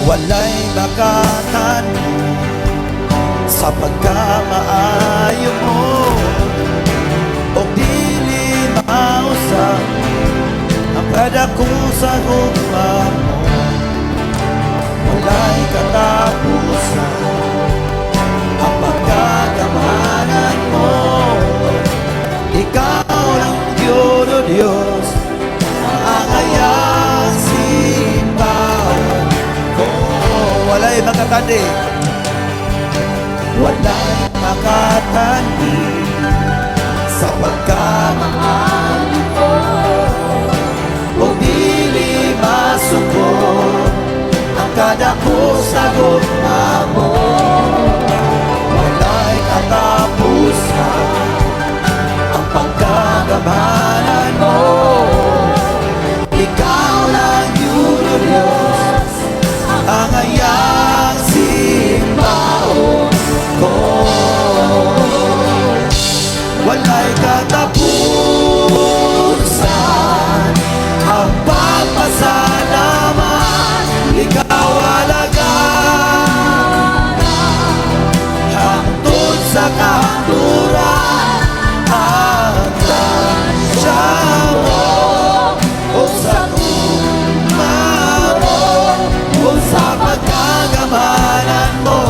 Walay makatandi sa pagkamaayo mo o dili mausab ang kadako sa gugma mo. Walay katapusan ang pagkagamhanan mo. Ikaw lang Diyos, O Diyos, ang angayang simbahon ko. Walay makatandi. Walay makatandi sa pagkamaayo mo o dili masukod ang kadako sa gugma mo. Walay katapusan ang pagkagamhanan mo. Ikaw lang yun, O Diyos, ang angayang simbahon ko. Walay katapusan ang pagpasalamat. Ikaw alagad hangtod sa kahangturan. Ang grasya mo o sa gugma mo o sa pagkagamhanan mo.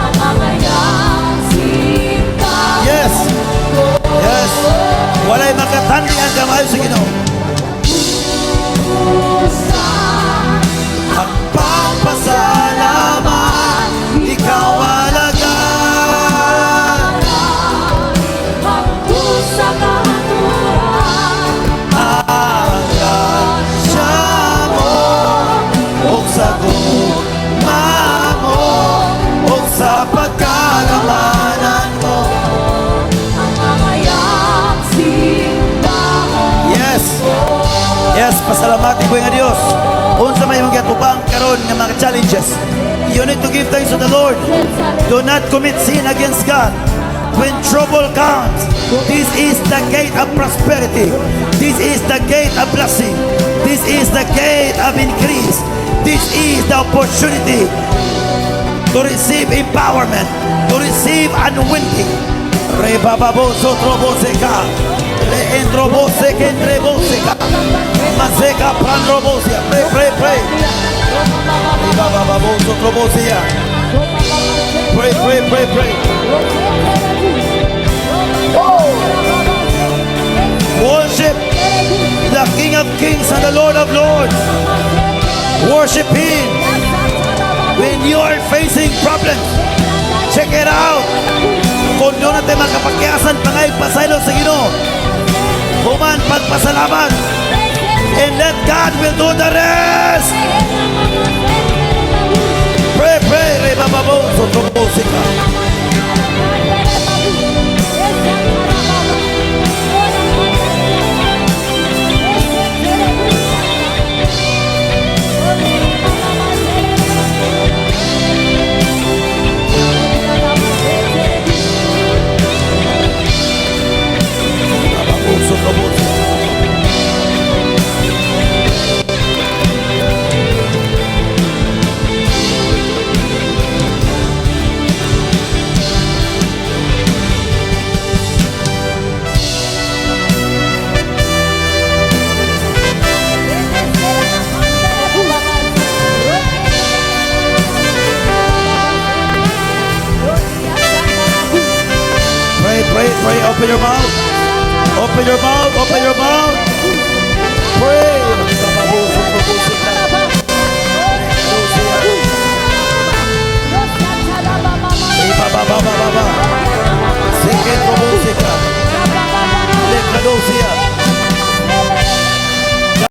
Ang angayang simbahon. Yes. Walay makatandi ang kamaayo sa Ginoo. Ang pagpasalamat, ikaw alagad. Hangtod sa kahangturan. Ang grasya mo o sa gugma mo o sa pagkagamhanan mo. Ang angayang simbahon. Yes, pasalamati ko nga Dios. Unsa may imong giatubang karon nga mga challenges, you need to give thanks to the Lord. Do not commit sin against God. When trouble comes, this is the gate of prosperity. This is the gate of blessing. This is the gate of increase. This is the opportunity to receive empowerment, to receive anointing. Rebababoso troboseka. Le entrobose que entreboseka. Maseka pranrobosia. Pray, pray, pray. Rebababoso trobosia. Pray, pray, pray, pray. Oh! Worship the King of Kings and the Lord of Lords. Worship Him when you are facing problems. Check it out. Kung duna tay makapakyasan, pangay pasaylo sa Ginoo. Human pagpasalamat. And let God will do the rest. Pray, pray. Rebababo, sotobosika. Rebababo, sotobosika. Pray, pray, pray. Open your mouth. Open your mouth. Open your mouth. Pray. Rebababo, sotobosika. Rebababababa. Sige,